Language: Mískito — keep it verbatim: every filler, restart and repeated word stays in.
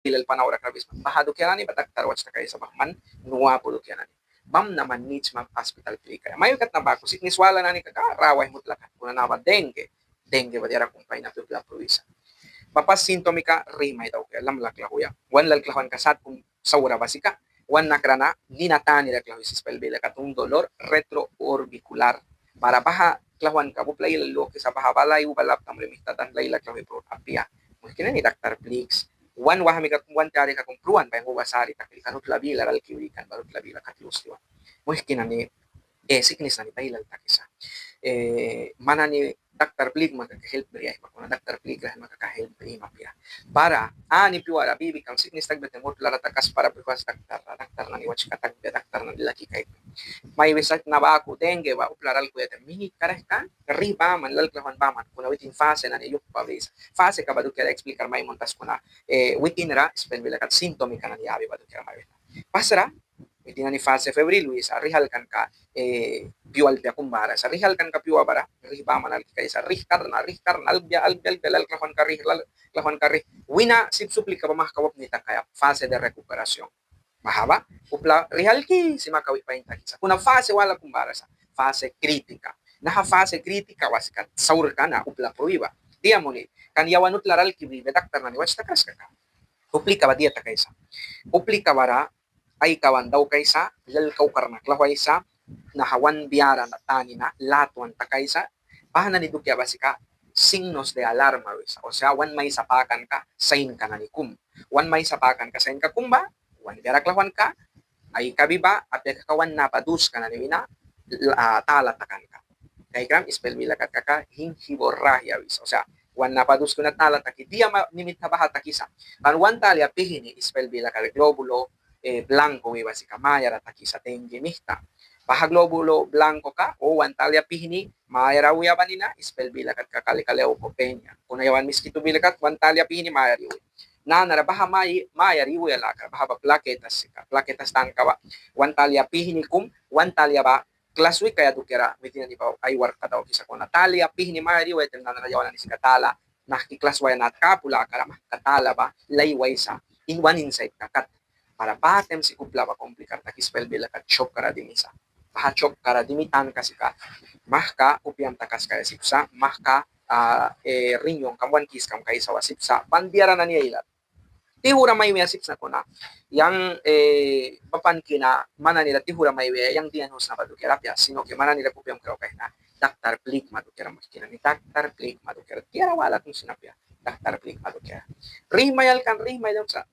bila el pana ura krabisma. Baha dukia nani ba daktar wach takaisa, baha man nu apu dukia nani. Bamna man nit sma aspital plikaia. Mai wi kat na baku siknis wala nani kaka rawa ai mutlak kat, kuna na ba dengue. Dengue ba diara kum pain apia, upla pruisa. Ba pas sintomika rih mai daukaia, lam lal klahwaia. Wan lal klahwanka sat kum saura ba sika wan nakra na nina tanira klahwisa, ispel bila kat un dolor retroorbicular. Bara baha klahwanka ba upla ailal lukisa, baha ba laiwa laptam ra mihta dan lal klahwi prut apia. Muihki nani, daktar pliks. Wan wahmika kum, wan tiarika kum pruan ba yang uba sari takri kan utla bilara alki brikan bara utla bila kat lus tiwan. Muihki nani, siknis nani ba ailal takisa. Man nani daktar plikma kaka help bri aihma, kuna daktar plikras ma kaka help brima apia. Bara ani piuara bibikam siknis takbia taim utlara takaskpara brihwas daktar ra, daktar nani wachka takbia, daktar nani laki kaikbia. Mai wi sat na baku dengue ba uplara alkuya taim minit karahka rih baman, lal klahwan baman, kuna witin fase nani yumhpa brisa. Faseka ba dukiara explicar mai munras, kuna witin ra ispel bila kat sintomika nani yabi ba dukiara mai wi. Pasra witin nani fase febril wisa, rih alkanka piua alpia kum bara sa, rih alkanka piua bara rih baman alki kaisa, rih karna, rih karna, albia, albia, albia, lal klahwanka rih, lal klahwanka rih. Wina sip sa uplika ba mahka wapni takaia, fase de recuperación. Baha ba upla rih alki sima kawi pain takisa, kuna fase wala kum bara sa, fase crítica. Naha fase crítica ba sika saurka na upla prui ba. Dia muni, kan yawan utlara alki bribia daktar nani wach takras kaka. Uplika ba dia takaisa. Uplika bara aikaban daukaisa, lal kau karna klahwaisa, naha wan biara na tanina latwan takaisa. Baha nani dukia ba sika signos de alarma wisa, o sea, wan maisa pakanka sainka nani kum. Wan maisa pakanka sainka kum ba wan biara klahwanka aikabi ba apia kaka wan napa duska nani wina tala takanka. Kaikram, ispel bila kat kaka gingivorragia wisa, o sea, wan napa duska wina tala taki. Dia mita baha takisa? Kan wan talia pihni, ispel bila kat glóbulo blanco wi ba sika mayara takisa dengue mihta. Baha glóbulo blanco ka o wan talia pihni mayara wi ba nina, ispel bila kat kaka lika leucopenia. Kuna yawan miskitu bila kat wan talia pihni mayara wi. Nanara baha mayara wi laka baha ba plaquetas sika, plaquetas tanka ba wan talia pihni kum, wan talia ba klaswi kaia dukiara witin nani ba ai warka daukisa, kuna talia pihni mayara wi taim nanara yawan nani sika tala nahki klaswaia natka apu lakara mahka tala ba laiwaisa in wan insaitka kat. Bara ba taim sika upla ba complicar taki, ispel bila kat chokkara dimisa. Baha chokkara dimi tanka sika mahka kupiam takaskaia sip sa, mahka riñonkam wan kiskam kaisa ba sip sa, ban diara nani ailal tihura mai wiaia sip sa, kuna yang bapanki na man nanira tihura mai wiaia yang dia nu sna ba dukiara apia, sino que man nanira kupiam kraukaia na daktar plikma dukiara, muihki nani, daktar plikma dukiara. Tiara wala kum sin apia, daktar plikma dukiara. Rih mai alkan, rih mai daukaisa,